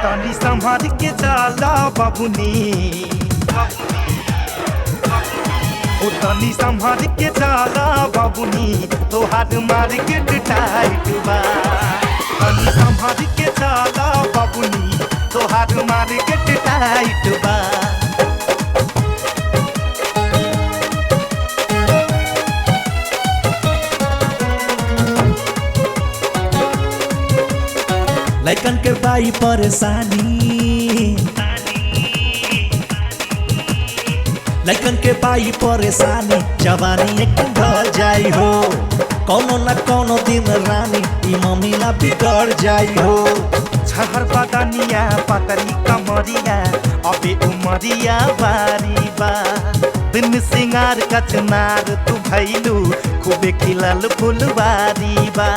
तनी संभर के चला बबुनी, ओ तनी संभर के चला बबुनी, तोहार मार्केट टाइट बा। तनी संभर के चला बबुनी, तोहार मार्केट टाइट बा। लैकन के बाई परेशानी, लैकन के बाई परेशानी, जवानी एक दिन ढल जाई हो, कौनो न कौनो दिन रानी ई मम्मीला बिगड़ जाई हो। छहर बदनिया पतरी कमरिया, अबे उमरिया बारी बा। बिन सिंगार कचनार तू भैलू, खूबे खिलल फुलवारी बा।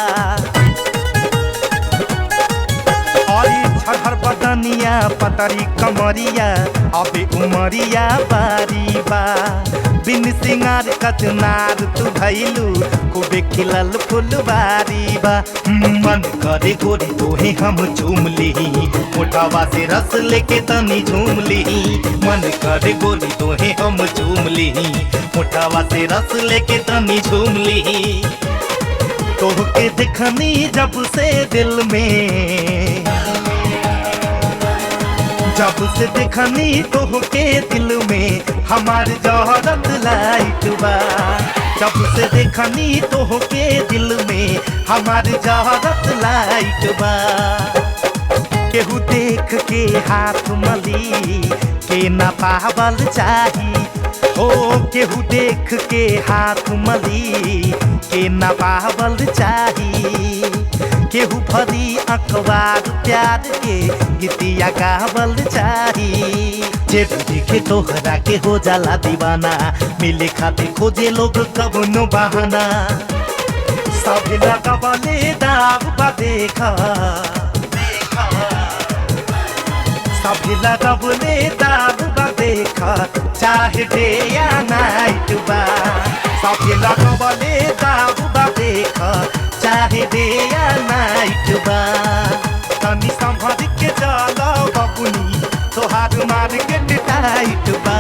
अरे छहर बदनिया पतरी कमरिया, अबे उमरिया बारी बा। बिन सिंगार कचनार तू भैलू, खूबे खिलल फुलवारी बा। मन करे गोरी तोहे हम चूम लिही, मोटावा से रस लेके तनी झूम लिही। मन करे गोरी तोहे हम चूम लिही, मोटावा से रस लेके तनी झूम लिही। तोहके दिखनी जब से दिल में, जब से देखनी तोहके दिल में, हमार जहरत लाइट बा। जब से देखनी तोहके दिल में, हमार जहरत लाइट बा। केहू देख के हाथ मली के ना पावल चाही, हो केहू देख के हाथ मली के ना पावल चाही। केहू भरी अखबार प्यार के गीतिया गावल चाही। जे भी देखे तोहरा के हो जाला दीवाना, मिले खातिर खोजे लोग कवनो बहाना। सब लगावले दाव बा देखा, सब लगावले दाव बा देखा, चाहे डे या नाइट बा। सब लगावले दाव बा देखा, चाहे डे या नाइट बा। तनी संभर के चला बबुनी, तोहार मार्केट टाइट बा।